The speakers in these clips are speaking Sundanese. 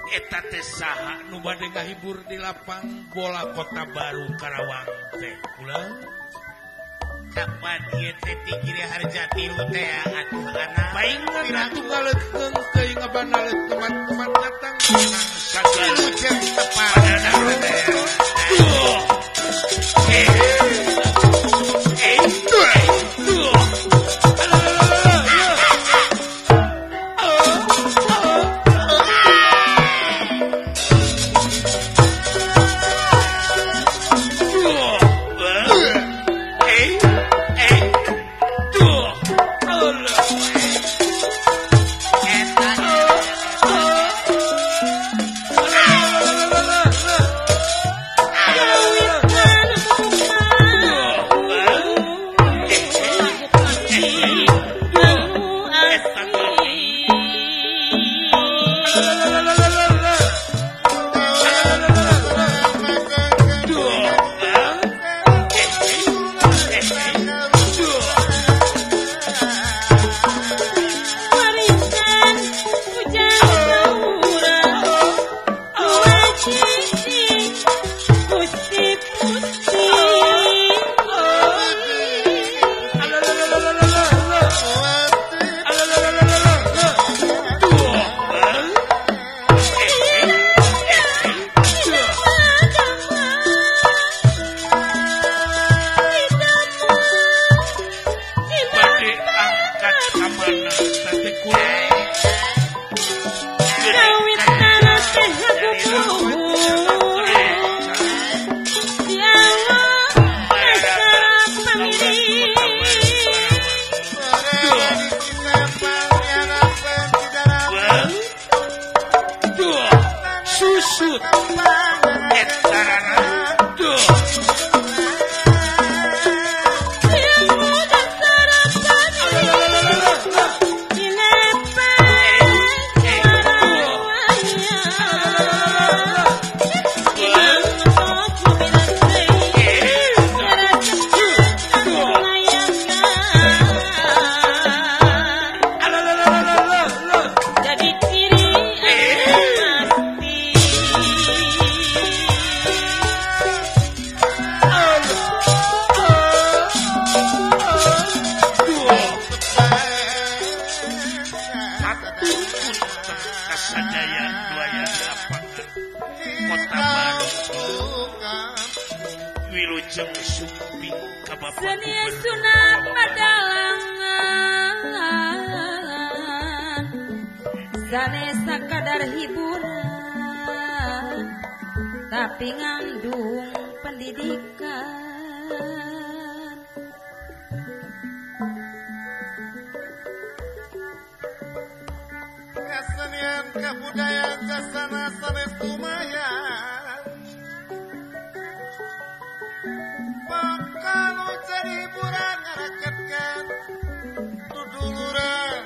Eta teh saha nu bade ngahibur di lapang bola Kota Baru Karawang teh ulah kapan ieu teh ti Giri Harja tilu teh atuh anak paingan atuh ngaleutkeun teuing ngabanaleut teman-teman datang sagala jeung tepat Tapi ngandung pendidikan. Kesenian kebudayaan jasana sanes lumayan. Bakal jadi hiburan ngaraketkan duduluran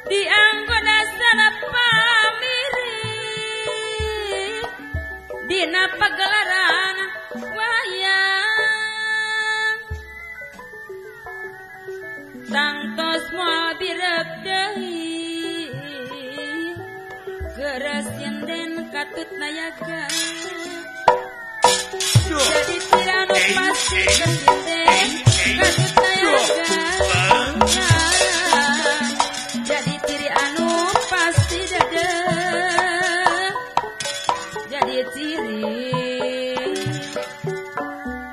Dianggo dasana pamiri dina pagelaran wayang tangtos moal birep deui geres yenden katut nayaga jadi tirano pasti kesinden katut nayaga jadi tiri anu pasti dede jadi ciri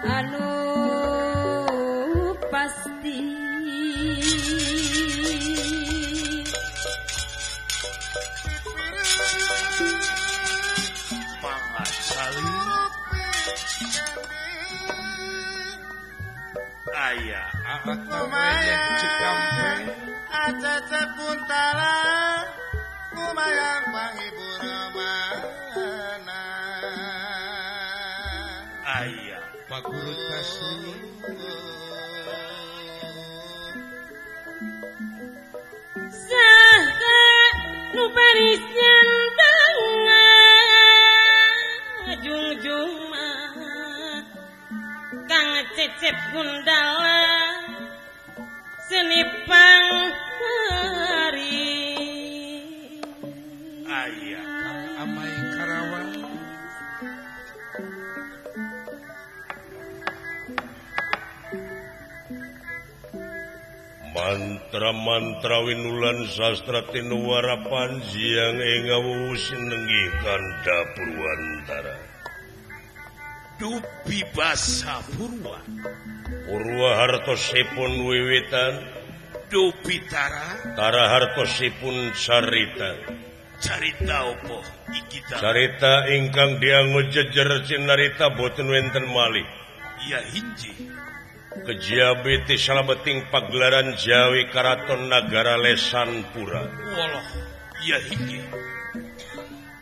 anu pasti aya lumayan Cikampek acecep puntala lumayan panghibur mana aya Pak Guru Taslim saha nu baris nyandangan jungjung Kang Cecep Gundala senipang hari aya Kang Amai Karawang mantra-mantra winulan sastra tinuwara panjiang ing ngawuh sinenggih kandha Purwantara dupi basa purwa purwa hartosipun wiwitan dupi tara tara hartosipun carita carita opo iki ta carita ingkang dianggo jejer cinarita boten wenten malih ya hiji kejabi ti salebeting pagelaran Jawi Karaton Nagara Lesan Pura waloh ya hiji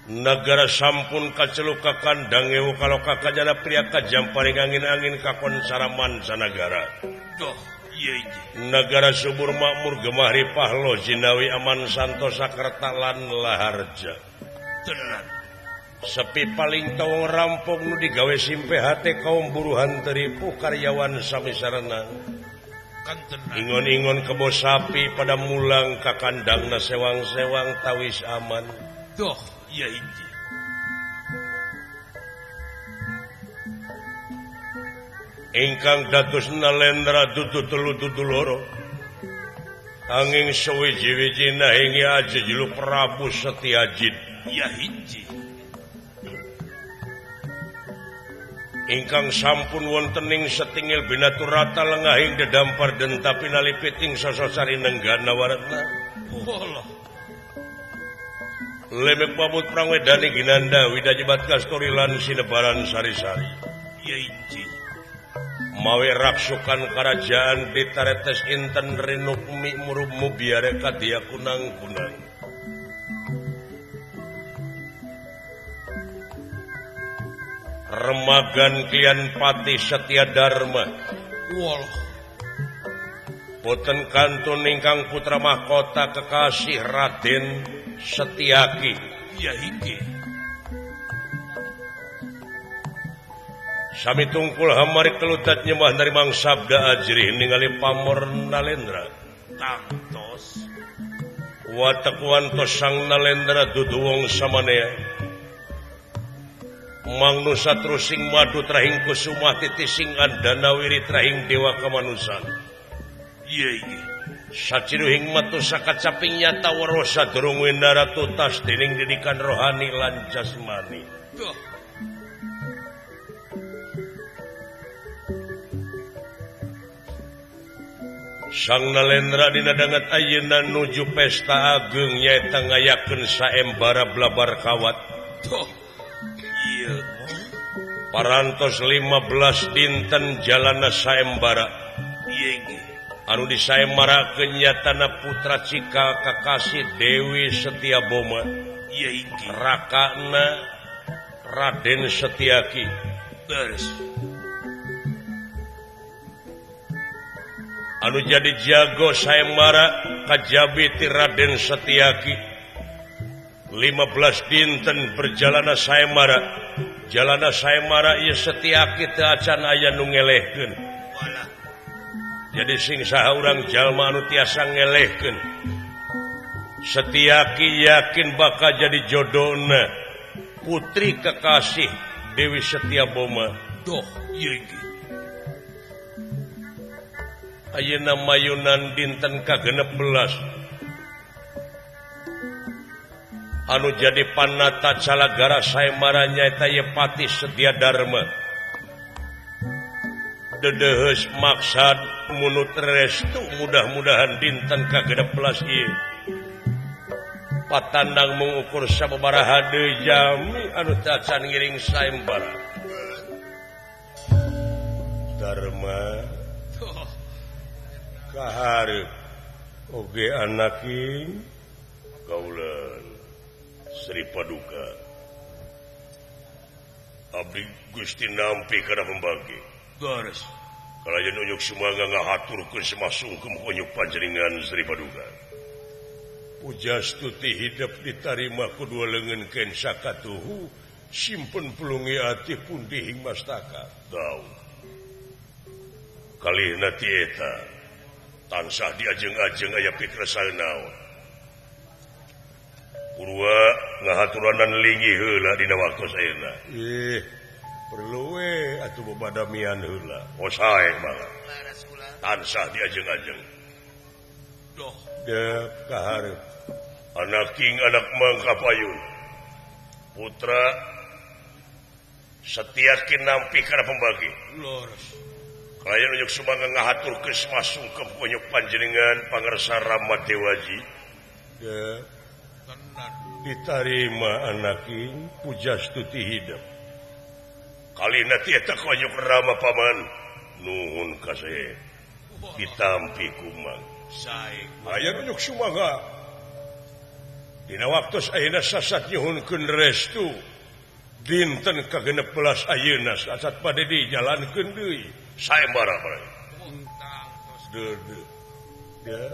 nagara sampun kaceluk ka kandang ewu kaloka kajana pria kajamparing angin-angin kakon saraman sanagara doh iya hiji nagara subur makmur gemah ripah lo jinawi aman santosa kerta lan laharja tenan sepi paling tawong rampung nu digawe simpe hate kaum buruhan teripuh karyawan sami sarena ingon-ingon kebo sapi pada mulang ka kandangna sewang-sewang tawis aman doh ya hiji ingkang dados nalendra dudu telu dudu loro angin sewiji-wiji nahingi aja jelu Prabu Setiajid ya hiji ingkang sampun wontening setingil binaturata lengahing dedampar denta pinalipiting sososari nenggana waretna walah lemek pamut prangwedani ginanda widajebat kasturi lan sinebaran sari-sari ya hiji mawe raksukan kerajaan ditaretes inten rinukmi murubmu biare kadia kunang-kunang remagan klian pati setia dharma waloh boten kantun ingkang putra mahkota kekasih Raden Setiaki ya hiji sami tungkul hamari keludat nyembah narimang sabda ajrih ningali pamor Nalendra tangtos watek wantos sang Nalendra dudu wong samanea mangnusa trusing madu trahing kusumah titising andana wiri trahing dewa kamanusan iya iya saciduhing matu sakacaping nyata weruh sadurung winara tutas dening didikan rohani lan jasmani duh Sang Nalendra dina danget ayeuna nuju pesta ageng nyaeta ngayakeun saembara blabar kawat duh iya parantos 15 dinten jalana saembara iya iya anu disaembarakeun nyatana putra cikal kakasih Dewi Setiaboma iya hiji rakana Raden Setiaki beres Anu jadi jago sayembara kajabi ti Raden Setiaki. 15 dinten perjalanan sayembara. Jalana sayembara ieu Setiaki teu acan aya nu ngelehkeun. Jadi sing saha urang jalma anu tiasa ngelehkeun. Setiaki yakin bakal jadi jodona putri kekasih Dewi Setia Boma. Doh ieu ge. Ayeuna mayunan dinten ka-16 anu jadi panata calagara sayembara nyaeta ye Patih Setia Dharma. Dedeheus maksad munut restu mudah-mudahan dinten ka-16 ieu patandang mengukur sababaraha deui jami anu teu acan ngiring sayembara. Dharma kahareup oge anaking kaulan Sri Paduka abdi Gusti nampi kana pembagi garis kalayan unjuk sumangga ngahaturkeun semasungkem unjuk panjenengan Sri Paduka. Pujastuti hidup ditarima ku dua leungeun ken sakatuhu simpen pulungi ati pundihing mastaka. Dau kalihna ti eta tansah diajeng-ajeng aya pikresaeun naon. Purwa ngahaturanan linggih heula dina waktu ayeuna. Ih, perlu we atuh bebadamian heula. Oh sae banget. Tansah diajeng-ajeng. Doh, dep kahareup. Anak king anak mangkapayun. Putra Setiaki nampi kana pembagi. Lurus. Kalayan unjuk sumangga ngahaturkeun samasungkem unjuk panjenengan pangersa Rama Dewaji. Dep. Ditarima anaking pujastuti hidup. Kalina ti eta konyuk Rama paman. Nuhun ka saya. Ditampi kumang. Sae. Aya unjuk sumangga. Dina waktu ayeuna sasat nyuhunkeun restu. Dinten ka-16 ayeuna sasat bade dijalankeun deui. Sayembara bae. Deudeuh. Ya.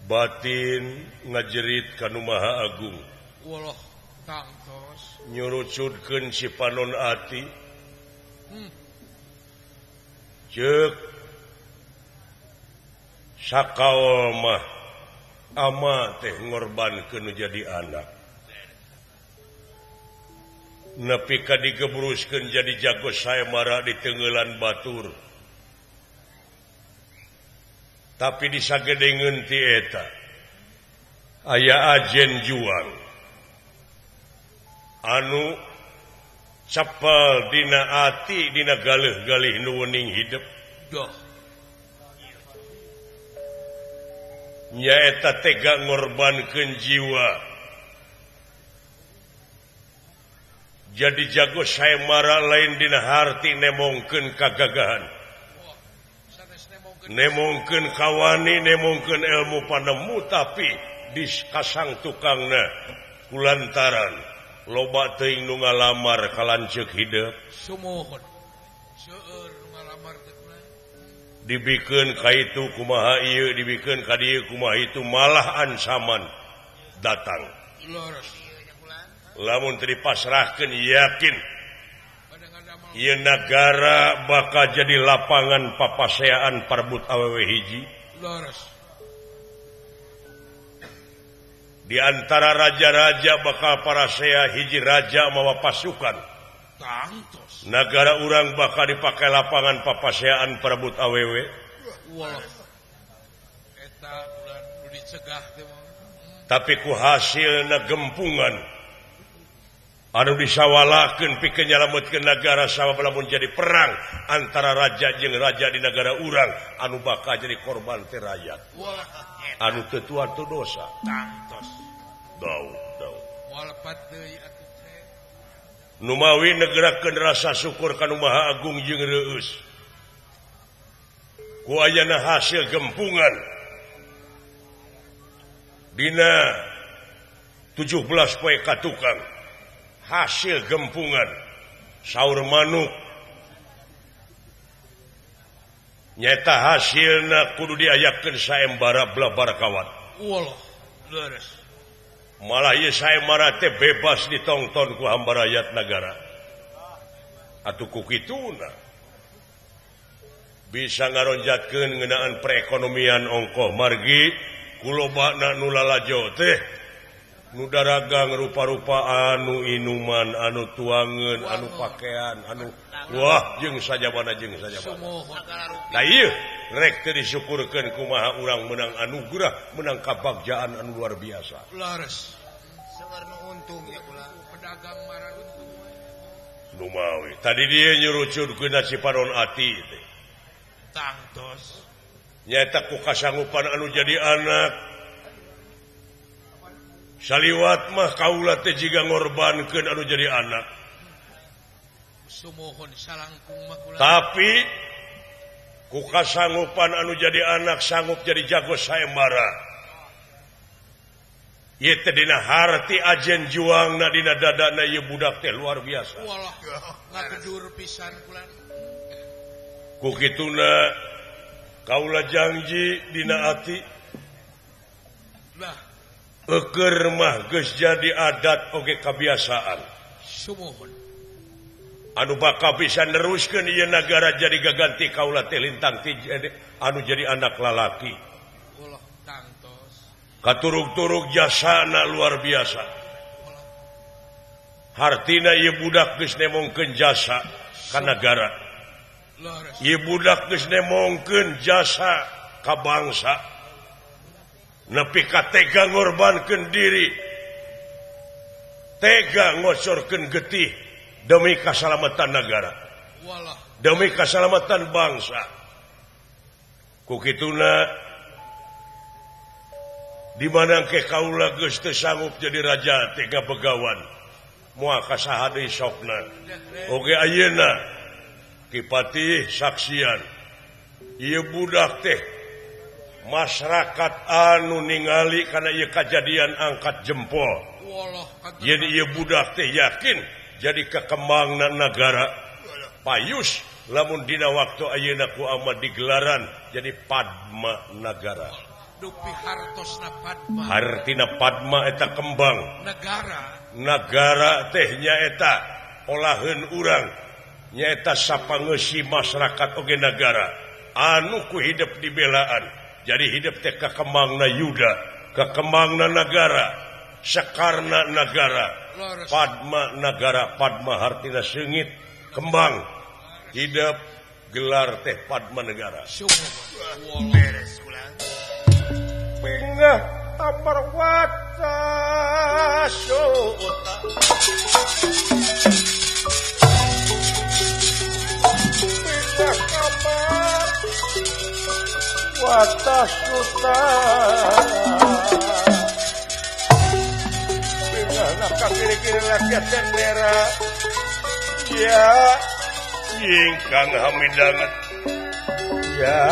Batin ngajerit ka Nu Maha Agung. Woloh tangtos. Nyurucudkeun si panon ati. Ceuk sakaol mah ama teh ngorbankeun nu jadi anak. Nepi ka digebruskeun jadi jago sayembara di tenggelan batur. Tapi disagedengeun ti eta aya ajen juang anu cepel dina ati dina galih-galih nu wening hidup. Doh. Nyaeta tega ngorbankeun jiwa. Jadi jago sayembara lain dina harti nemongkeun kagagahan. Nemongkeun kawani, nemongkeun ilmu panemu, tapi diskasang tukangna kulantaran loba teuing nu ngalamar ka lanceuk hideung. Sumuhun. Seueur nu ngalamar teh. Dibikeun ka itu kumaha ieu, dibikeun ka dieu kumaha itu, malah ancaman datang. Leres. Lamun teu dipasrahkeun yakin ieu nagara bakal jadi lapangan papaseaan parbut awewe hiji. Leres. Di antara raja-raja bakal parasea hiji raja mawa pasukan. Tangtos. Nagara urang bakal dipakai lapangan papaseaan perebut awewe. Wah. Eta ulah nu dicegah teh. Tapi ku hasilna gempungan anu disawalakeun pikeun nyalametkeun nagara sabab lamun jadi perang antara raja jeung raja di nagara urang anu bakal jadi korban teh rakyat. Anu teu tua teu dosa. Tangtos. Dau dau. Moal lepat deui atuh teh. Numawi negerakeun rasa syukur ka Nu Maha Agung jeung reueus. Ku ayana hasil gempungan dina 17 poe katukang hasil gempungan saur manuk Nyata hasilna kudu diayakeun saembara blabar kawat. Walah, leres. Malah ieu saembara teh bebas ditongton ku hamba rakyat nagara. Atuh ku kituna bisa ngaronjatkeun ngeunaan perekonomian ongkoh margi kulobana nu lalajo teh nu daragang rupa-rupa anu inuman, anu tuangeun, anu pakaian, anu wah jeung sajabana jeung sajabana. Nah ieu rek teu disyukurkeun kumaha urang menang anugerah, menang kabagjaan anu luar biasa. Leres. Seueur nu untung ya kula. Pedagang mararuntung. Nu mawi. Tadi dia nyurucurkeun Cipanon ati teh. Tangtos. Nyaeta ku kasanggupan anu jadi anak. Saliwat mah kaula teh jiga ngorbankeun anu jadi anak. Sumuhun salangkung mah kula. Tapi ku kasanggupan anu jadi anak sanggup jadi jago saembara. Ieu teh dina harti ajen juangna dina dadana ieu budak teh luar biasa. Walah, ngagedur pisan kula. Ku kituna kaula janji dina ati. Lah eukeur mah geus jadi adat oge kabiasaan. Sumuhun. Anu bakal bisa neruskeun ieu nagara jadi gaganti kaula teh lintang ti anu jadi anak lalaki. Ulah tangtos. Katurug-turug jasana luar biasa. Hartina ieu budak geus nemongkeun jasa ka nagara. Ieu budak geus nemongkeun jasa ka bangsa. Nepi ka tega ngorbankeun diri, tega ngocorkeun getih demi kasalamatan nagara, demi kasalamatan bangsa. Ku kituna di mana ke kaula geus teu sanggup jadi raja tega begawan, moal ka saha deui sokna. Oge ayeuna Ki Patih saksian ieu budak teh masyarakat anu ningali karena ieu kajadian angkat jempol. Jadi ieu budak teh yakin jadi kekembangna nagara. Payus lamun dina waktu ayeuna ku amat digelaran jadi Padma Nagara. Dupi hartosna Padma. Hartina Padma eta kembang. Nagara. Nagara teh nyaeta olaheun urang nyaeta sapangeusi masyarakat oge nagara anu ku hidup dibelaan. Jadi hidup teh kakembangna yuda, kakembangna nagara, sakarna nagara, Padma Nagara, Padma hartina seungit, kembang, hidup gelar teh Padma Negara. Pengah tamar wata suta. Pengah kamar wata suta. Pengah kiri-kiri rakyat bendera. Ya, ingkang hamidanget. Ya.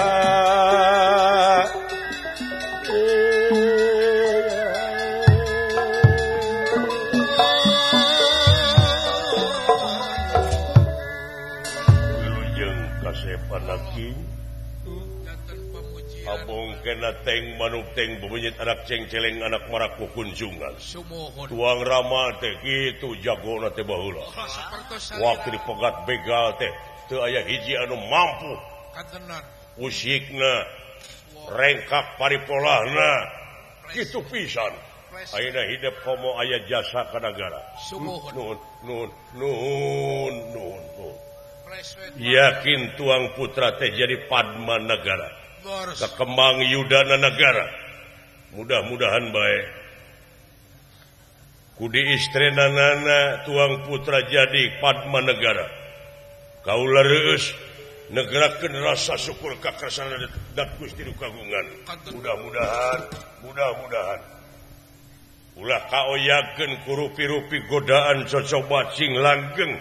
Wilujeng kasepan laki. Abong kena teng manuk teng bebenyit anak cengceleng anak maraku kunjungan. Tuang rama teh kitu jagona teh baheula. Waktu dipegat begal teh teu aya hiji anu mampu. Usikna rengkak paripolahna kitu pisan. Ayeuna hidup komo aya jasa ka nagara. Nuhun nuhun nuhun nuhun nuhun. Yakin tuang putra teh jadi Padma Nagara. Kekembang Yudana Nagara. Mudah-mudahan baik. Kudi istrenanana tuang putra jadi Padma Negara. Kaula reueus negerakeun rasa syukur ka kersana dat Gusti nu kagungan. Mudah-mudahan, mudah-mudahan ulah kaoyakeun ku rupi-rupi godaan cocoba cing langgeng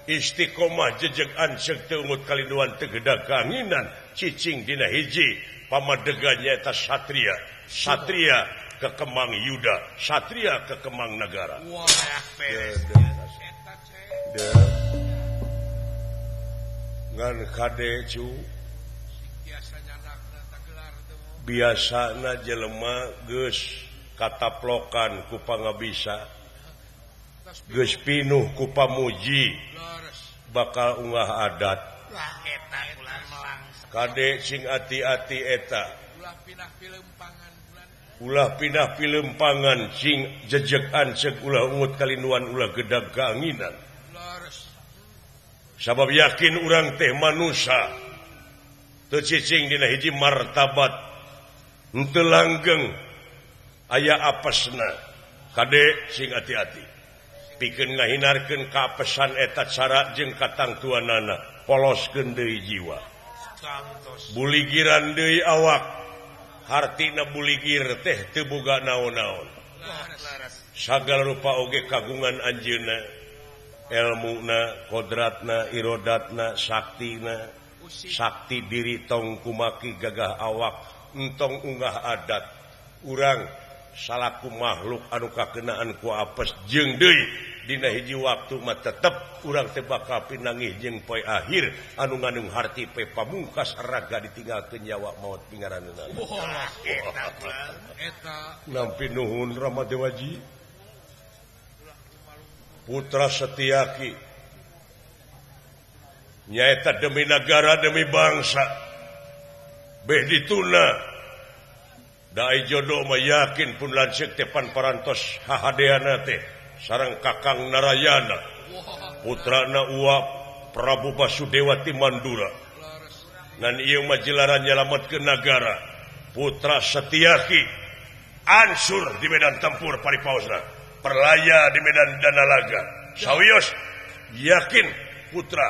istiqomah jejeg anceuk teu ungut kalinduan teu gedag kaanginan cicing dina hiji pamadegan nyaeta satria, satria kekembang yuda, satria kekembang nagara. Ngan kade cu Biasana jelema geus kataplokan ku pangabisa, geus pinuh ku pamuji, bakal unggah adat. Kade sing ati-ati eta. Ulah pindah pilempangan sing jejeg anceg ulah ungut kalinduan ulah gedag keanginan. Sabab yakin urang teh manusia teu cicing dina hiji martabat henteu langgeng aya apesna. Kade sing ati-ati pikeun ngahinarkeun kaapesan eta cara jeung katangtuanana, poloskeun deui jiwa, buligiran deui awak. Hartina buligir teh teu boga naon-naon. Sagala rupa oge kagungan anjeunna, elmuna, kodratna, irodatna, saktina, sakti diri tong kumaki gagah awak, entong unggah adat. Urang salaku makhluk anu kakenaan ku apes jeung deui dina hiji waktu mah tetep urang teh bakal pinanggih jeung poe akhir anu ngandung harti poe pamungkas raga ditinggalkeun nyawa maot pingaraneunana. Nampi nuhun Rama Dewaji Putra Setiaki nyaeta demi negara demi bangsa beh dituna da jodoh mah yakin pun lanceuk teh pan parantos hahadeana teh sareng Kakang Narayana putrana Uwa Prabu Basudewa ti Mandura ngan ieu mah jelaran nyalametkeun nagara. Putra Setiaki ansur di medan tempur paripaosna, perlaya di medan danalaga. Sawios yakin putra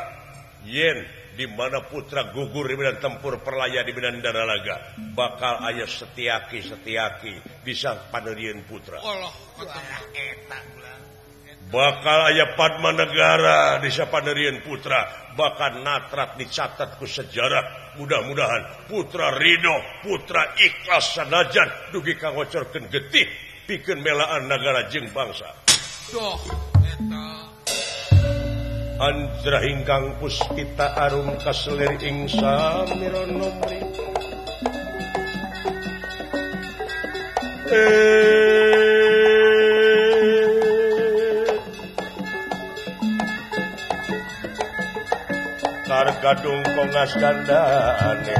yen di mana putra gugur di medan tempur perlaya di medan danalaga bakal aya Setiaki Setiaki bisa panerieun putra. Bakal aya Padma Negara desa panerieun putra, bahkan natrat dicatat ku sejarah. Mudah-mudahan putra ridho, putra ikhlas sanajan dugi ka ngocorkeun getih pikeun melaan nagara jeung bangsa. Doh eta Anjra ingkang puspita arum kaselir ing samira nomri. Targadung kongas dandane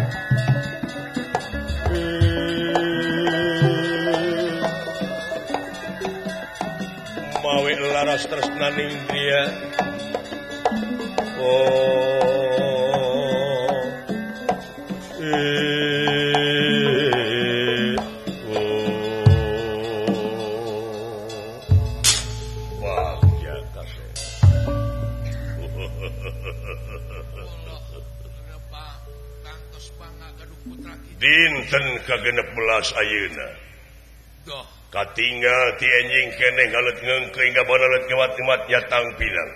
mawe laras tresnaning dia. Oh, oh, bagja kasih. Dinten ka-16 ayeuna. Katinggal ti enjing keneh ngalet ngeungkeung gabanalet ngewat-ngemat nyatang pinang.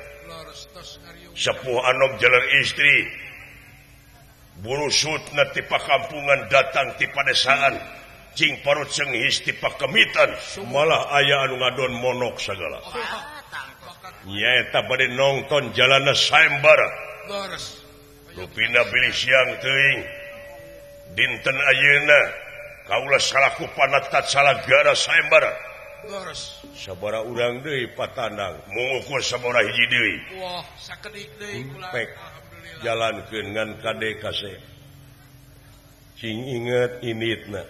Sepuh anom jalan istri burusutna ti pakampungan datang ti padesaan cing parut senghis ti pakemitan malah aya anu ngadon monok sagala nyaeta bade nongton jalana sayembara. Rupina bilih siang teuing dinten ayeuna kaula salaku panatat salagara sayembara. Sabara urang deui patandang mengukur sabara hiji deui. Wah, sakedik deui kula. Pek jalankeun ngan kade kase. Cing inget initna.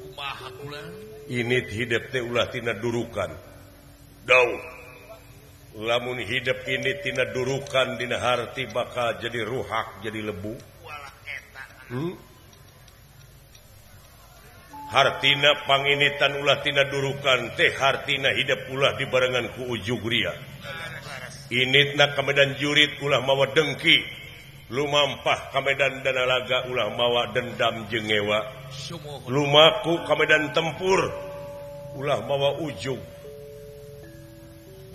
Kumaha kula? Init hidep teh ulah tina durukan. Dau. Lamun hidep ini tina durukan dina harti bakal jadi ruhak, jadi lebu. Hartina panginitan ulah tina durukan teh hartina hidup ulah dibarengan ku ujug ria. Initna ka medan jurit ulah mawa dengki, lumampah ka medan danalaga ulah mawa dendam jeung ngewa, lumaku ka medan tempur ulah mawa ujug.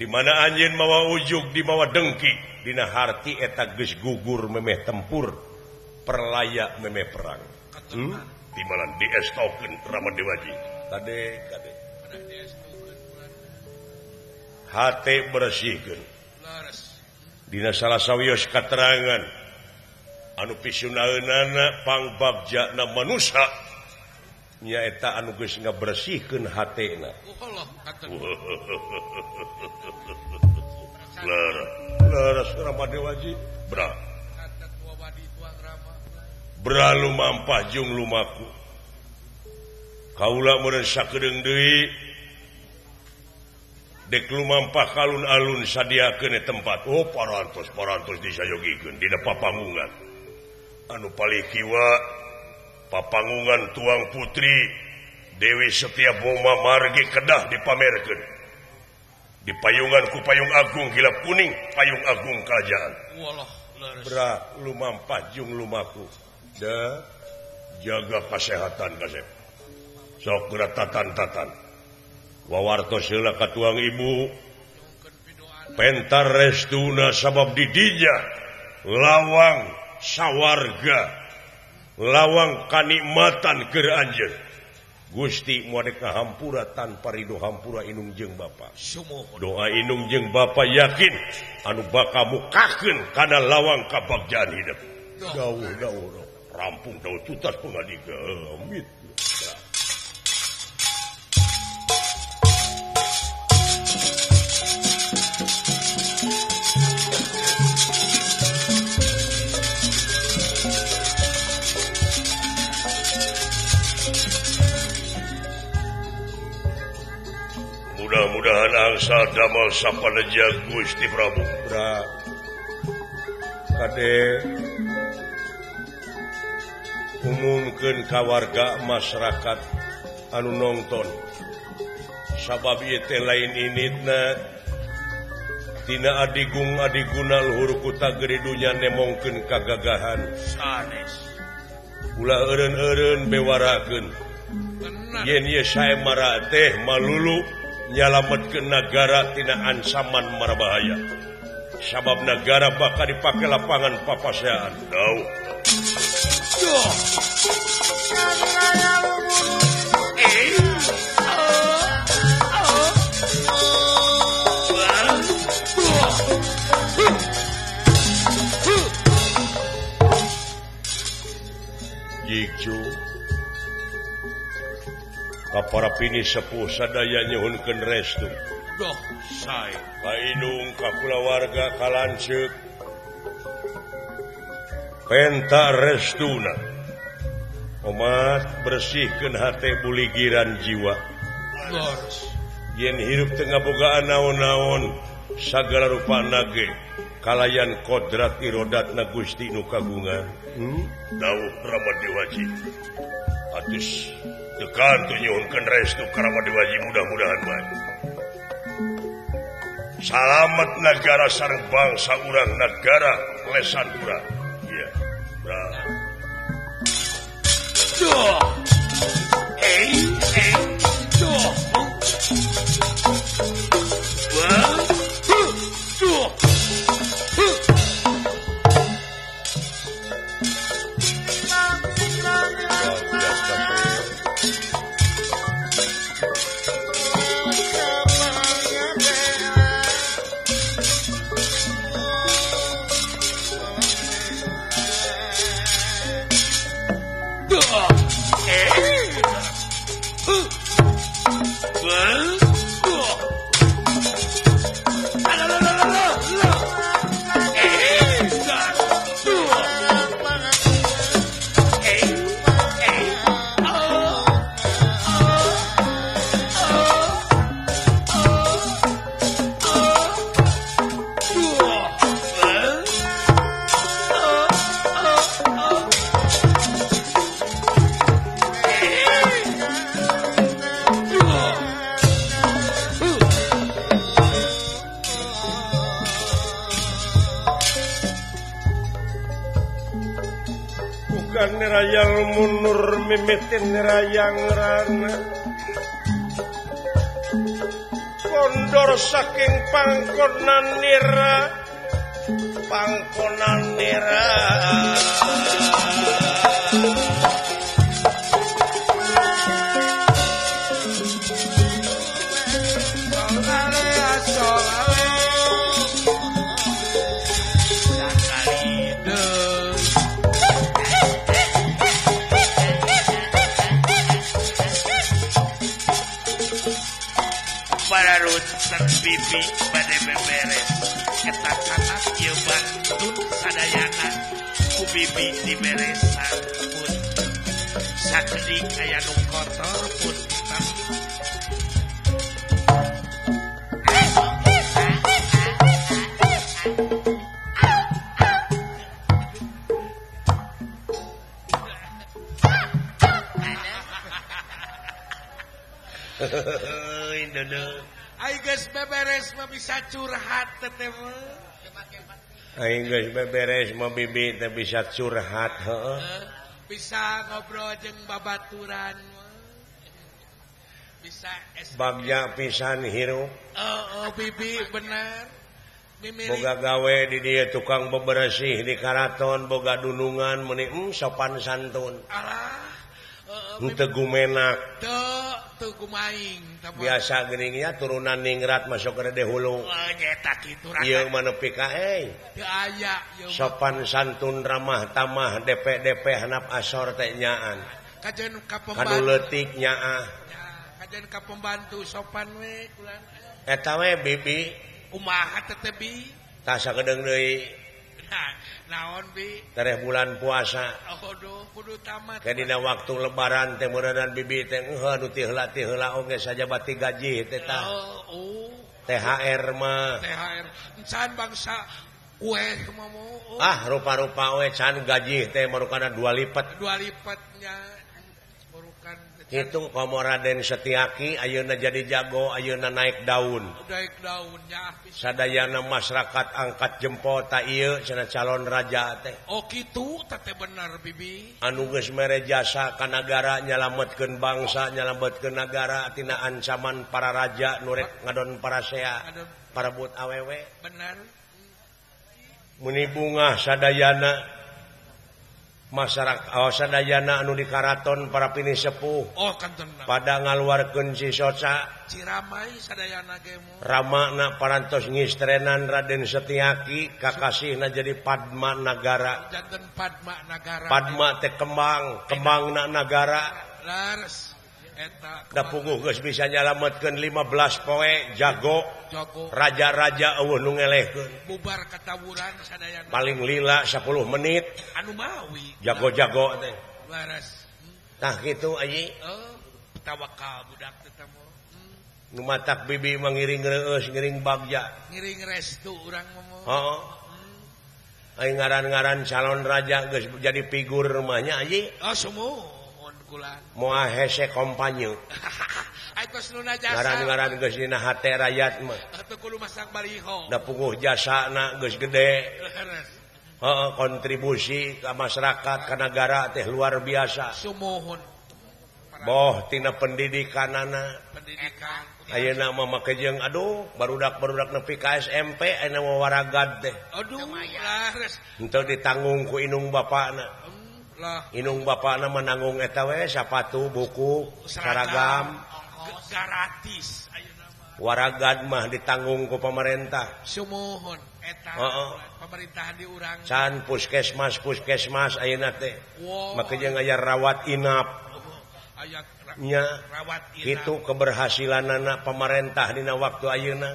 Di mana anjeun mawa ujug dimawa dengki, dina harti eta geus gugur memeh tempur, perlaya memeh perang. Timalan diestokeun Rama Dewaji. Kade kade. Hate bersihkeun. Dina salah sawios katerangan Anu pisunaeunana pangbagja manusia nyaeta anu geus ngabersihkeun hatena. Leres Rama Dewaji bra. Bra lumampah jeung lumaku. Kaula meureun sakedeung deui dek lumampah kalun-alun sadiakeun tempat. Oh parantos disayogikeun dina papanggungan. Anu palih kiwa papangungan tuang putri Dewi Setia Boma margi kedah dipamerkeun di payungan ku payung agung gilap kuning payung agung kerajaan. Bra lumampah jeung lumaku da jaga kesehatan kasep sok geura tatan-tatan wawartos heula ka tuang ibu pentar restuna sabab di dinya lawang sawarga lawang kanikmatan keur anjeun Gusti moal dek hampura tanpa ridho hampura inung jeung Bapa. Doa inung jeung Bapa yakin anu bakal mukakeun kana lawang kabagjaan hidup. Dawuh rampung dawuh tutas pangadiga amit. Mudah-mudahan angsa damel sapaneja Gusti Prabu. Bra. Kade umumkeun ka warga masyarakat anu nongton. Sabab ieu teh lain initna tina adigung adiguna luhur kuta gede dunya nemongkeun kagagahan. Sanes. Ulah eureun-eureun bewarakeun. Yen ieu saemara teh malulu nyalametkeun nagara tina ancaman marbahaya. Sabab nagara bakal dipake lapangan papasean. Dau. Jikju para pini sepuh sadaya nyuhunkeun restu. Doh sae. Ka indung ka kulawarga ka lanceuk penta restuna. Omat bersihkeun hate buligiran jiwa. Leres. Yen hirup teu ngabogaan naon-naon sagala rupana ge kalayan kodrat irodatna Gusti nu kagungan. Dawuh Rama Dewaji. Atus tekan tuh nyuhunkeun restu ka Rama Dewaji mudah-mudahan bae. Salamet nagara sareng bangsa urang nagara lesan urang. Iya. Bra. Duh. Duh. Wah. Duh. Rayang munur mimitin rayang rana kondor saking pangkonan nira pangkonan nira. Bararunten bibi bade beberes eta kanak ieu bantun sadayana ku bibi diberesan pun sakedik aya nu kotor pun Aing geus beberes mah bisa curhat teh mah. Aing geus beberes mah bibi teh bisa curhat heuh. Bisa ngobrol jeung babaturan. Bisa bagja pisan hirup. Heeh, bibi bener. Boga gawe di dieu tukang beberesih di karaton boga dunungan meuni sopan santun. Alah. Henteu gumenak. Teu gumaing biasa geuning turunan ningrat masuk ke rede hulu. Ieu mah nepi ka teu aya sopan santun ramah tamah DP-DP hanap asor teh nyaan. Kajen ka pembantu. Kanu leutik nyaah. Kajen ka pembantu sopan we kulan. Eta we bibi. Kumaha teh teh bi? Tah sakedeung deui. Naon bi? Tereh bulan puasa. Aduh, kudu tamat. Ke dina waktu lebaran teh meureunan bibi teh heuh nu ti heula oge sajabati gaji teh tah. Oh. THR mah. THR. Can bangsa kue kumaha. Ah, rupa-rupa we can gaji teh marukana dua lipat. Dua lipatnya. Itu komo Raden Setiaki ayeuna jadi jago ayeuna naik daun. Naik daunnya. Sadayana masyarakat angkat jempol ta ieu cenah calon raja teh. Oh kitu teh bener bibi. Anu geus mere jasa ka nagara nyalametkeun bangsa, nyalametkeun nagara tina ancaman para raja nu rek ngadon parasea, parebut awewe. Bener. Meni bungah sadayana masyarakat sadayana anu di karaton para pini sepuh. Oh, kanten. Pada ngaluarkeun si soca ciramai sadayana ge mu. Ramana parantos ngistrenan Raden Setiaki kakasihna jadi Padma Nagara. Janten Padma Nagara. Padma teh kembang, kembangna nagara. Leres eta da puguh geus bisa nyalametkeun 15 poe jago. Jago. Raja-raja eueuh nu ngelehkeun. Bubar katawuran sadayana. Paling lila 10 menit. Anu mawi. Jago-jago teh. Leres. Tah kitu ayi. Oh, tawakal budak teh teh. Nu matak bibi mah ngiring reueus ngiring bagja. Ngiring restu urang mah. Heeh. Aing ngaran-ngaran calon raja geus jadi figur mah nya ayi. Oh, sumuhun kulan. Moal hese kompanyo. Ngaran-ngaran geus dina hate rakyat mah. Atuh kudu masang baliho. Da puguh jasana geus gede. Heeh, kontribusi ka masyarakat ka nagara teh luar biasa. Sumuhun. Boh tina pendidikanana. Pendidikan. Ayeuna mah make jeung aduh barudak-barudak nepi ka SMP ayeuna mah waragad teh. Aduh, leres. Henteu ditanggung ku indung bapana. Lah. Indung bapana mah nanggung eta we sapatu, buku, seragam. Gratis ayeuna mah. Waragad mah ditanggung ku pemerintah. Sumuhun eta pemerintahan di urang. Can puskesmas ayeuna teh. Make jeung aya rawat inap. Aya nya rawat inap. Kitu keberhasilanana pemerintah dina waktu ayeuna.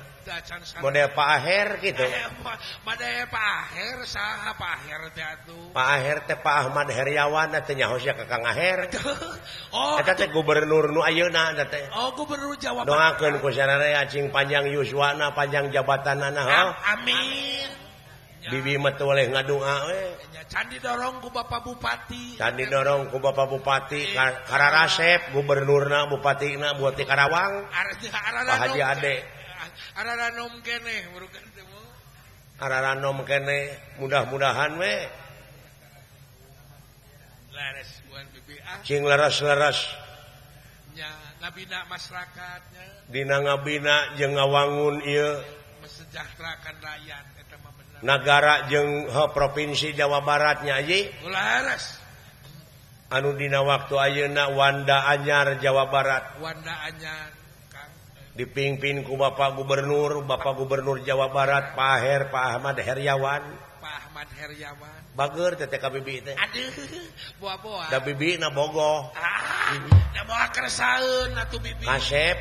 Model Pak Aher gitu. Model Pak Aher saha Pak Aher teh atuh. Pak Aher teh Pak Ahmad Heriawan teh nyaho sia ka Kang Aher. Oh, eta teh gubernur nu ayeuna eta teh. Oh, gubernur Jawa Barat. Doakeun ku sararea cing panjang yuswana, panjang jabatanana. Amin. Bibi mah teu boleh ngadua we. Can didorong ku Bapak Bupati. Can didorong ku Bapak Bupati Kararasep gubernurna bupatina buat di Karawang. Pak Haji Ade. Araranom keneh burukan teh mah. Araranom keneh mudah-mudahan we. Leres buan bibi ah. Cing leres-leres. Nya ngabina masyarakatnya. Dina ngabina jeung ngawangun ieu mesejahterakan rakyat eta mah bener. Nagara jeung provinsi Jawa Baratnya ayi. Leres. Anu dina waktu ayeuna Wanda Anyar Jawa Barat. Wanda Anyar dipimpin ku Bapak Gubernur Jawa Barat Pak Aher, Pak Ahmad Heriawan. Pak Ahmad Heriawan. Bager teh ka bibi teh. Aduh, boa-boa. Da bibi na bogoh. Ah, da moal keresaeun atuh bibi. Kasep.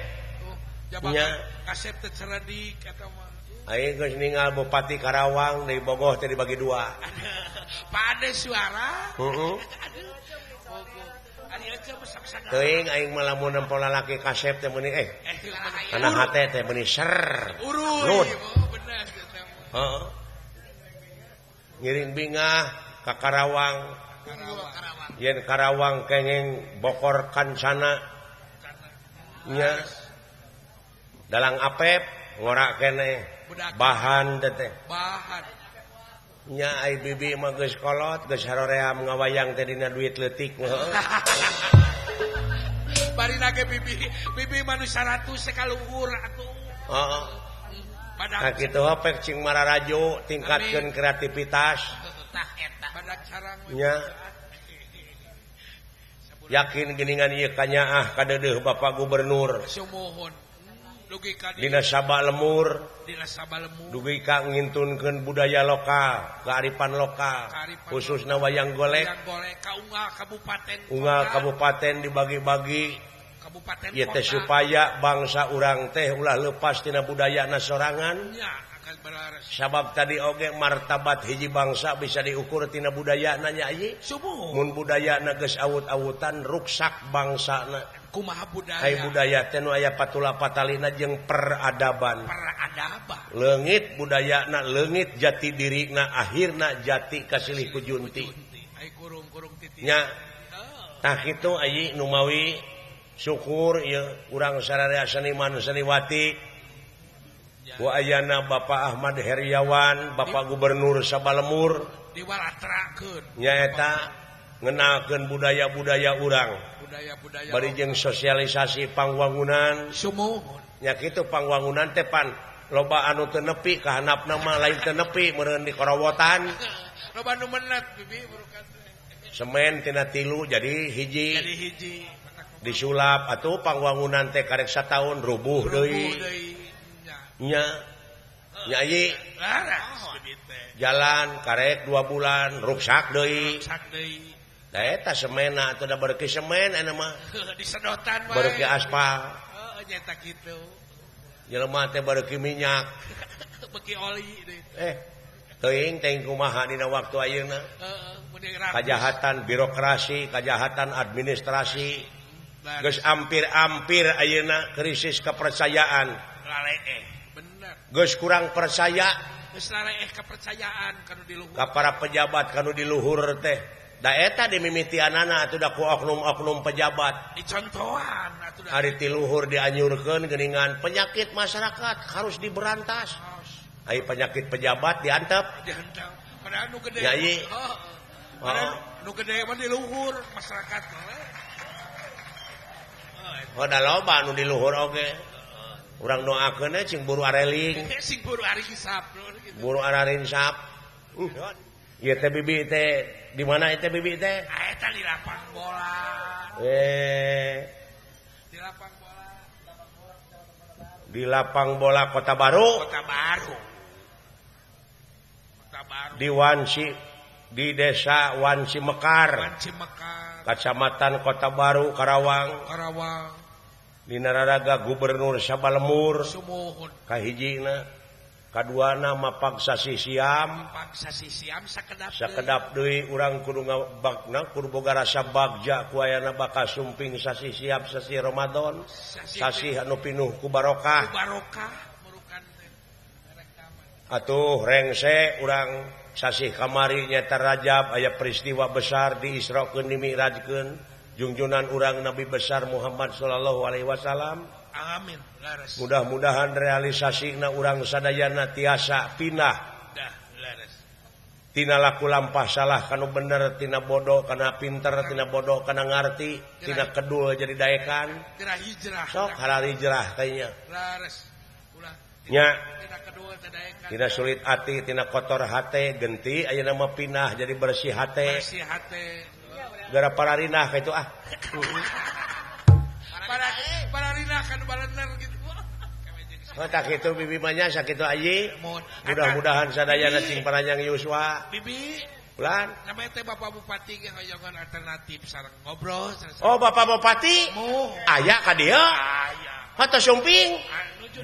Jabatan kasep teh cerdik eta mah. Aing geus ninggal Bupati Karawang dari Bogoh teh dibagi dua. Pade suara. Heeh. Teuing aing mah lamun nempo lalaki kasep teh meuni kana hate teh meuni ser. Urut. Heeh. Ngiring bingah ka Karawang. Yen Karawang kenging bokor kancana. Nya. Dalang Apep ngorak keneh. Bahan teh bahan nya ai bibi mah geus kolot geus haroream ngawayang teh dina duit leutik bari nage bibi bibi mah nu 100 sekaluhur atuh heeh tah kitu pek cing mararaju tingkatkeun kreativitas tah eta badak sarang nya yakin geuningan ieu kanyaah kadeudeuh Bapak Gubernur sumuhun Dina Saba Lemur dugi ka ngintunkeun budaya lokal, kearifan lokal, khususna wayang golek. Unggal kabupaten dibagi-bagi ieu teh supaya bangsa urang teh ulah lepas tina budayana sorangan. Sabab tadi oge martabat hiji bangsa bisa diukur tina budayana nya ieu. Mun budayana geus awut-awutan ruksak bangsana. Kumaha budaya? Ai budaya teh nu aya patula patalina jeung peradaban. Peradaban. Leungit budayana, leungit jati dirina, akhirna jati kasilih ku junti. Ai kurung-kurung titik. Nya. Tah kitu ayi nu mawi syukur ieu urang sararea seniman seniwati. Ku ayana Bapak Ahmad Heriawan, Bapak Gubernur Sabalemur diwalatrakeun. Nyaeta ngenalkeun budaya-budaya urang. Budaya-budaya bari jeung sosialisasi pangwangunan. Sumuhun. Nya kitu pangwangunan teh pan loba anu teu nepi ka handapna mah lain teu nepi meureun di korowotan. Loba anu menet bibi burukan. Semen tina tilu jadi hiji. Jadi hiji. Disulap atuh pangwangunan teh karek sataun rubuh deui. Nya nya ieu jalan karek 2 bulan ruksak deui. Ruksak deui. Da eta semena atuh da bereuki semen eta mah. Disedotan wae. Bereuki aspal. Heeh nyata kitu. Jelema teh bereuki minyak. Beuki oli deui. Teuing teh kumaha dina waktu ayeuna. Heeh, kajahatan birokrasi, kajahatan administrasi. Geus ampir-ampir ayeuna krisis kepercayaan. Laleeh. Bener. Geus kurang percaya. Geus laleeh kepercayaan kanu di luhur. Ka para pejabat kanu di luhur teh. Da eta dimimitianana atuh da ku oknum-oknum pejabat. Dicontohan atuh da. Ari ti luhur dianyurkeun geuningan penyakit masyarakat harus diberantas. Ai penyakit pejabat diantep. Diantep. Padahal nu gede. Ya ieu. Padahal nu gede mah di luhur masyarakat mah. Oh da loba nu di luhur oge. Urang doakeun cing buru areling. Sing buru arinsap. Buru arinsap. Ieu teh bibi teh di mana ieu teh bibi teh? Eta di lapang bola. Di lapang bola. Di lapang bola Kota Baru. Kota Baru. Kota Baru. Di Wanci, di Desa Wanci Mekar. Wanci Mekar. Kecamatan Kota Baru, Karawang. Karawang. Dina raraga Gubernur Sabalemur. Sumuhun. Kahijina. Kaduana mapag sasih siam. Mapag sasih siam sakedap deui. Sakedap deui urang kudu ngabakna kudu boga rasa bagja ku ayana bakal sumping sasih siap sasih Ramadan. Sasih anu pinuh ku barokah. Ku barokah murukan teh. Atuh rengse urang sasih kamari nyaeta Rajab aya peristiwa besar di Isra-keun dimi'rajkeun jungjunan urang Nabi besar Muhammad sallallahu alaihi wasallam. Amin. Mudah-mudahan realisasina urang sadayana tiasa pindah. Dah, laras. Tina laku lampah salah kanu bener, tina bodoh kana pinter, tina bodoh kana ngarti, tina kedul jadi daekan. Tina hijrah. Sok halal hijrah kayaknya. Laras. Ulah. Nya. Tina kedul teh daekan. Tina sulit hati, tina kotor hate, genti ayeuna mah pindah jadi bersih hate. Bersih hate. Gara pararinah kitu ah. Para rinah kan balener gitu. Oh, tak itu bibi mah sakitu ayi. Mudah-mudahan sadayana cing panjang yuswa. Bibi Bulan. Namanya teh Bapak Bupati ge hoyongan alternatif sareng ngobrol. Oh, Bapak Bupati? Aya ka dieu? Aya. Hatta sumping.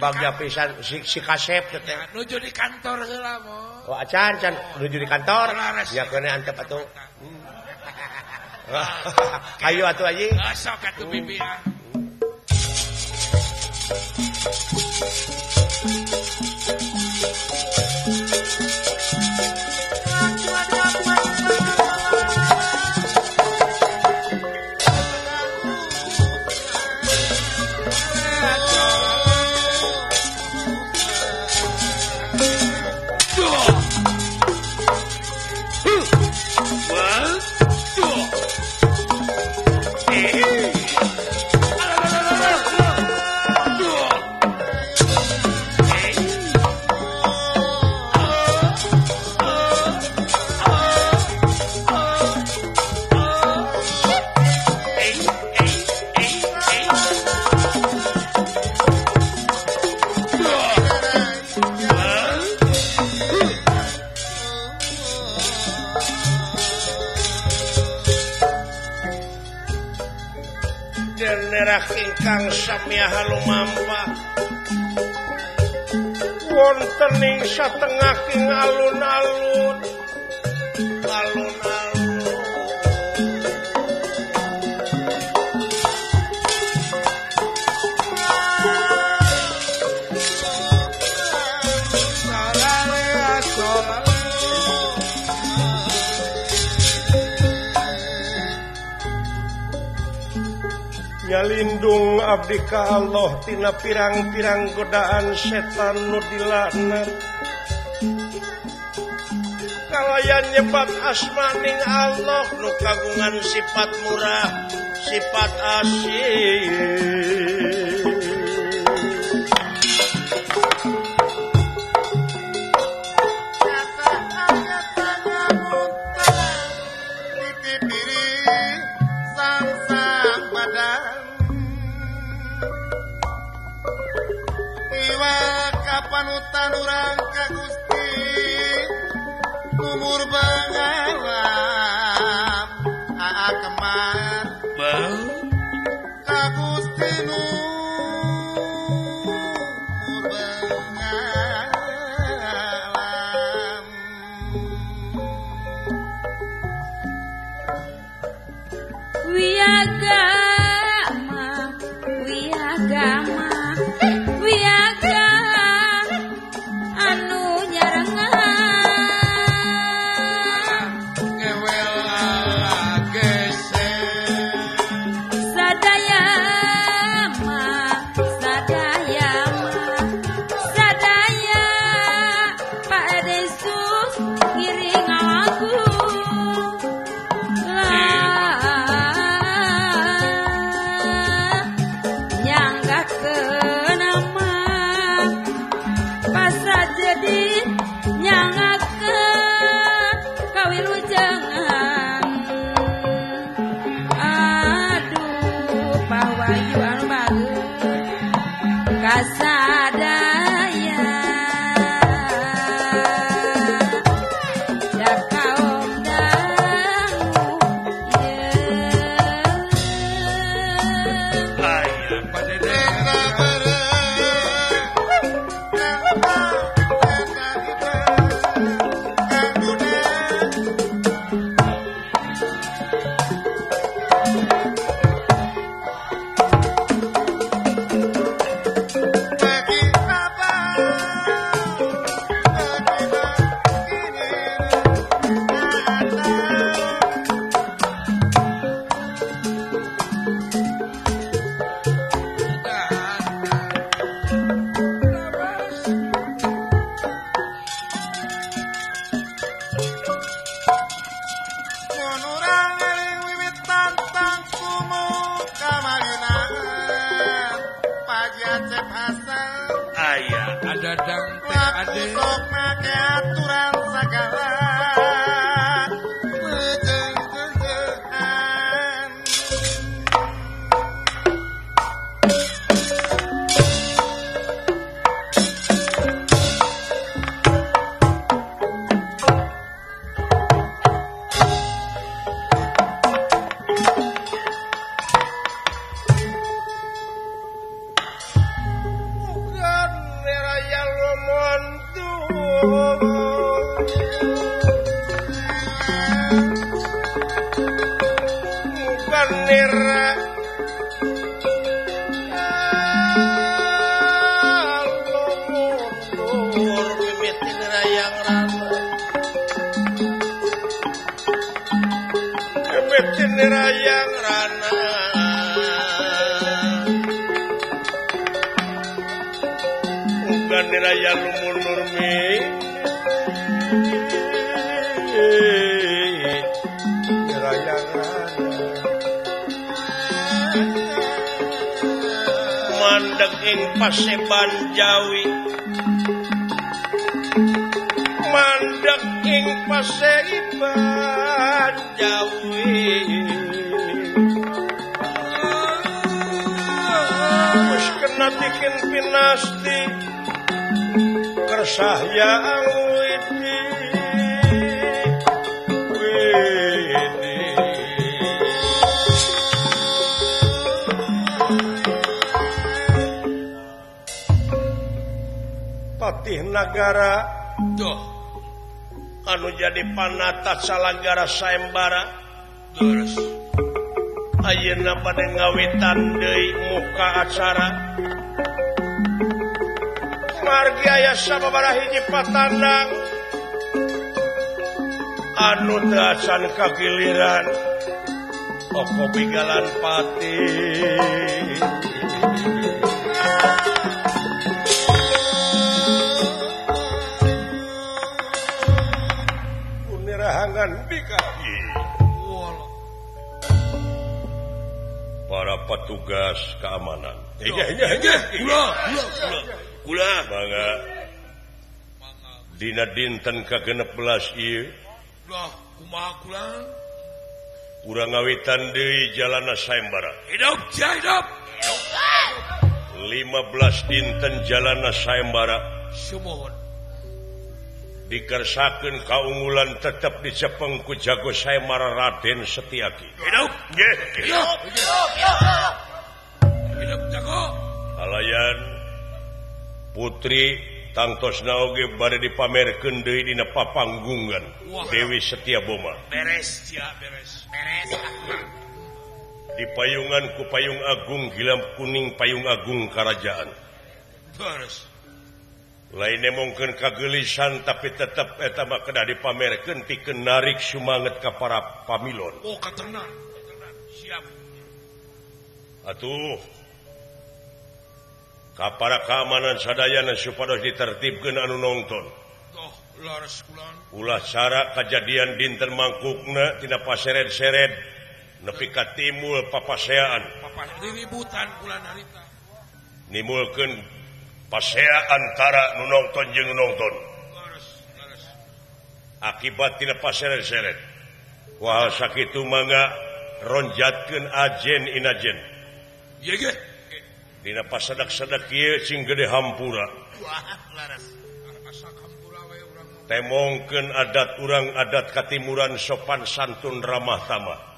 Bagja pisan si kasep teh. Nuju di kantor heula mo. Oh acan can nuju di kantor. Nya keun antep atuh. Ayo atuh aji. Sok atuh bibi ah. Ingkang samya halumampah wonten ing satengahing alun-alun alun-alun nyalindung abdi ka Allah tina pirang-pirang godaan setan nu dilaknat kalayan nyebat asmaning Allah nu kagungan sifat murah sifat asih. Panutan urang ka Gusti umur bangalam aa kemar ka Gusti nu umur bangalam wiagama wiagama wiaga anu nyarengan ngewel gese sadaya ma sadaya ma sadaya Pak Yesus ngiring aku lah nyanggakeun nama pasrah jadi nyangakeun kawilujengan. Aduh pawahyu anu bagus kasadaya da kaum dangu ye. Aya padede nira lumunur mimiti nirayang rana mimiti nirayang rana uga nirayang lumunur mimiti mandeg ing paseban Jawi mandeg ing paseban Jawi wis kena dikin pinasti kersahyang widi widi Patih Nagara duh anu jadi panata salagara sayembara terus ayeuna bade ngawitan deui muka acara margi aya sababaraha hiji patandang anu teu acan kagiliran oko bigalan patih para petugas keamanan. Kula mangga dina dinten ka-16 ieu. Lah kumaha kula? Urang ngawitan deui jalana sayembara. Hidup hidup. 15 dinten jalana sayembara. Sumuhun. Dikersakeun kaunggulan tetep dicepeng ku jago sayembara Raden Setiaki. Hidup nggih. Hidup. Hidup jago. Alayan putri tangtosna oge bade dipamerkeun deui dina papanggungan Dewi Setia Boma. Beres sia beres. Beres. Dipayungan ku payung agung gilam kuning payung agung karajaan. Beres. Lain nemongkeun kageulisan tapi tetep eta mah kedah dipamerkeun pikeun narik sumanget ka para pamilon. Oh katenan. Siap. Atuh ka para keamanan sadayana supados ditertibkeun anu nongton. Doh, laras kulan. Ulah cara kajadian dinten mangkukna tina paseret-seret nepi ka timul papaseaan. Papaributan kulan harita. Nimulkeun pasea antara nu nongton jeung nu nongton. Akibat tina paseret-seret. Wah sakitu mangga ronjatkeun ajen inajen. Ye ge. Dina pasadak-sadak ieu sing gede hampura. Wah, laras. Temongkeun adat urang adat katimuran sopan santun ramah tamah.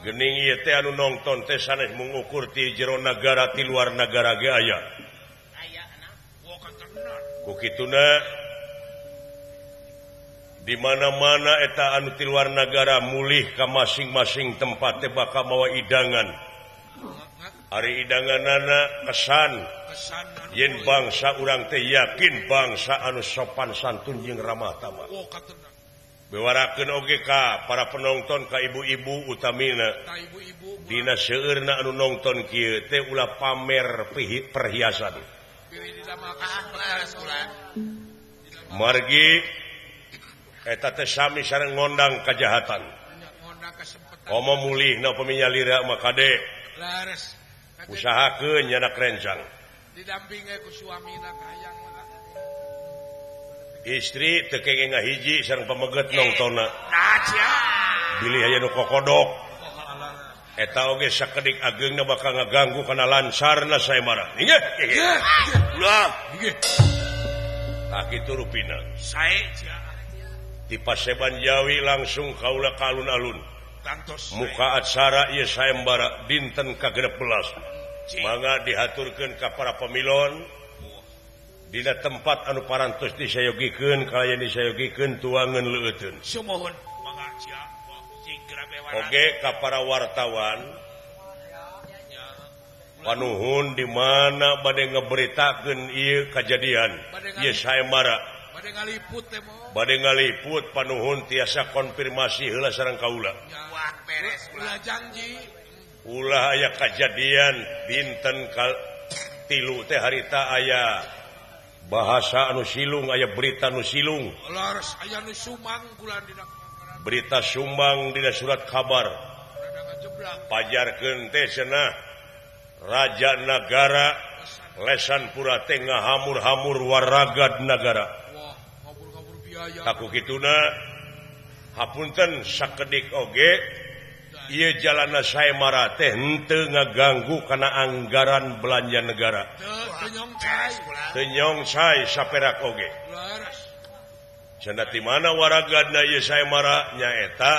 Gening ieu teh anu nongton teh sanes mung ukur ti jero nagara ti luar nagara ge aya. Ku kituna di mana-mana eta anu ti luar nagara mulih ka masing-masing tempat teh bakal mawa idangan. Ari idanganana kesan yen bangsa urang teh yakin bangsa anu sopan santun jeung ramah tamah. Bewarakeun oge ka para penonton ka ibu-ibu utamina. Dina seueurna anu nongton kieu teh ulah pamer perhiasan. Margi eta teh sami sareng ngondang kajahatan. Komo mulihna upami nyalira mah kade. Usahakeun nyanak rencang. Didampingi ku suamina kahayang. Istri teu kenging ngahiji sareng pameget nongtonna. Bilih aya nu kokodok. Eta oge sakedik ageungna bakal ngaganggu kana lancarna sayembara. Inggih. Ulah. Inggih. Tah kitu rupina. Sae sia. Di Paseban Jawi langsung kaula ka alun-alun. Tangtos. Muka acara ieu sayembara dinten ka-16. Mangga dihaturkeun ka para pamilon. Dina tempat anu parantos disayogikeun kalayan disayogikeun tuangan leueutun. Sumuhun mangga sia sing grabe Oge ka para wartawan panuhun di mana bade ngeberitakeun ieu kajadian ieu sayembara bade ngaliput panuhun tiasa konfirmasi heula sareng kaula. Wah beres ulah janji ulah aya kajadian dinten tilu teh harita aya bahasa anu silung aya berita anu silung leres aya nu sumang bulan dina berita sumbang dina surat kabar pajarkeun teh cenah raja nagara lesan pura teh ngahamur-hamur waragad nagara. Wah, ngabur-ngabur biaya. Taku kituna hapunten sakedik oge ieu jalana sayembara teh henteu ngaganggu kana anggaran belanja negara. Teu nyongsai saperak oge. Cenah di mana waragadna ieu sayembara nyaeta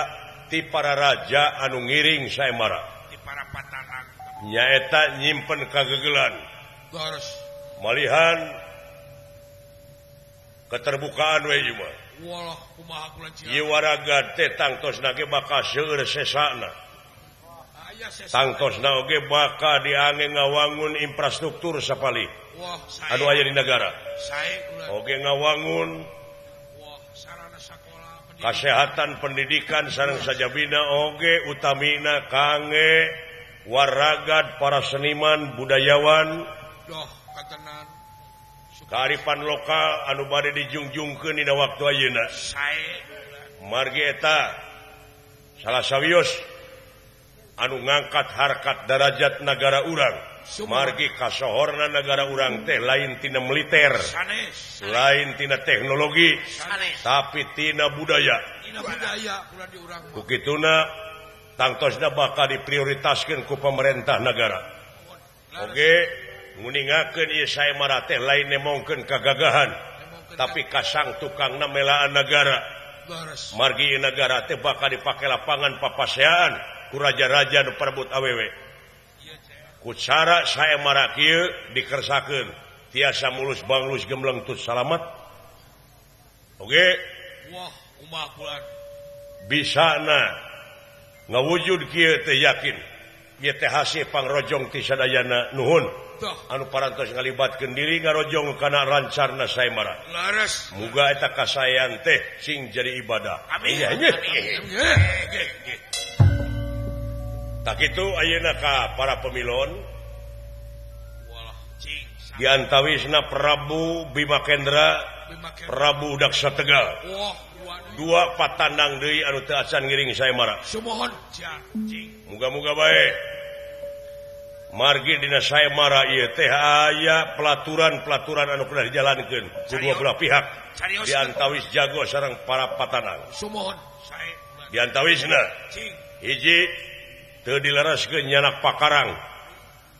ti para raja anu ngiring sayembara. Ti para patanang. Nyaeta nyimpen kagegelan. Malihan keterbukaan we ieu mah. Walah kumaha kula cia. Ieu waragad teh tangtosna ge bakal seueur sesana. Tangtosna oge bakal diange ngawangun infrastruktur sapalih. Wah, anu aya di nagara. Sae oge ngawangun kesehatan pendidikan sareng sajabina oge utamina kange waragad para seniman budayawan doh katenan kearifan lokal anu bade dijungjungkeun dina waktu ayeuna sae margi eta salah sawios anu ngangkat harkat darajat nagara urang margi kasohorna nagara urang teh lain tina militer sanes lain tina teknologi sanes tapi tina budaya tina budaya ulah di urang ku kituna tangtosna bakal diprioritaskeun ku pemerintah nagara. Oge nguningakeun ieu sayembara teh lain nemongkeun kagagahan tapi kasang tukangna melaan nagara. Margi ieu nagara teh bakal dipake lapangan papaseaan ku raja-raja nu parebut awewe. Ku cara sayembara kieu dikersakeun tiasa mulus banglus gemleng tut salamet. Oge wah kumaha kulan bisana ngawujud kieu teh yakin ieu teh hasil pangrojong ti sadayana nuhun anu parantos ngalibatkeun diri ngarojong kana rancarna sayembara. Leres muga eta kasaean teh sing jadi ibadah. Amin. Tak kitu ayeuna ka para pemilon di antawisna Prabu Bima Kendra Prabu Daksa Tegal dua patandang deui anu teu acan ngiring sayembara. Sumohon muga-muga bae margi dina sayembara ieu teh aya pelaturan-pelaturan anu kudu dijalankeun ku dua belah pihak di antawis jago sareng para patanang. Sumohon di antawisna hiji teu dilereskeun nyanak pakarang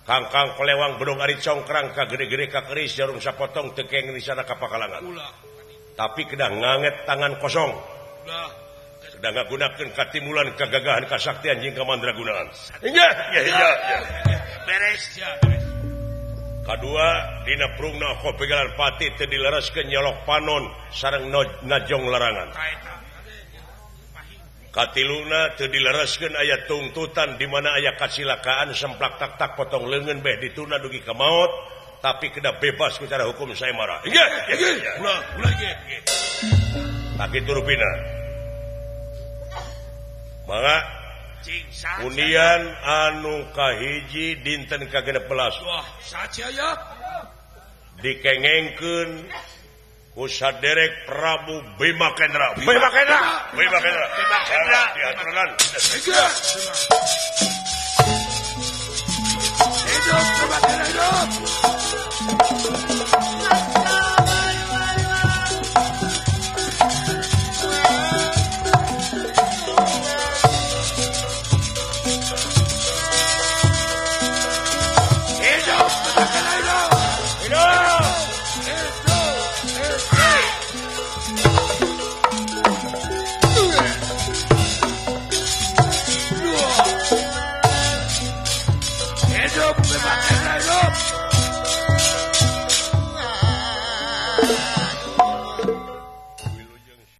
kangkang kolewang bedong ari congkrang ka gede-gede ka keris jarum sapotong teu kenging disana ka pakalangan. Tapi kedah nganget tangan kosong. Kedah ngagunakeun katimulan kagagahan kasaktian jeung kamandragunaan. Inggih, ya. Beres ya. Kadua dina prungna kopegalan pati teu dilereskeun nyolok panon sareng najong larangan. Katiluna teu dilereskeun aya tuntutan di mana aya kacilakaan semplak tak-tak potong leungeun beh dituna dugi ka maot tapi kedah bebas ku cara hukum sayembara. Inggih, inggih. Ulah, ulah nggih. Tak kitu rupina. Mangga undian anu kahiji dinten ka-16. Wah, saja ya. Dikengengkeun ku saderek Prabu Bima Kendra. Bima Kendra. Bima Kendra. Bima Kendra. Diaturan. Hidup Bima Kendra hidup. Hidup Bima Kendra hidup. Hidup. Hidup Bima Kendra hidup.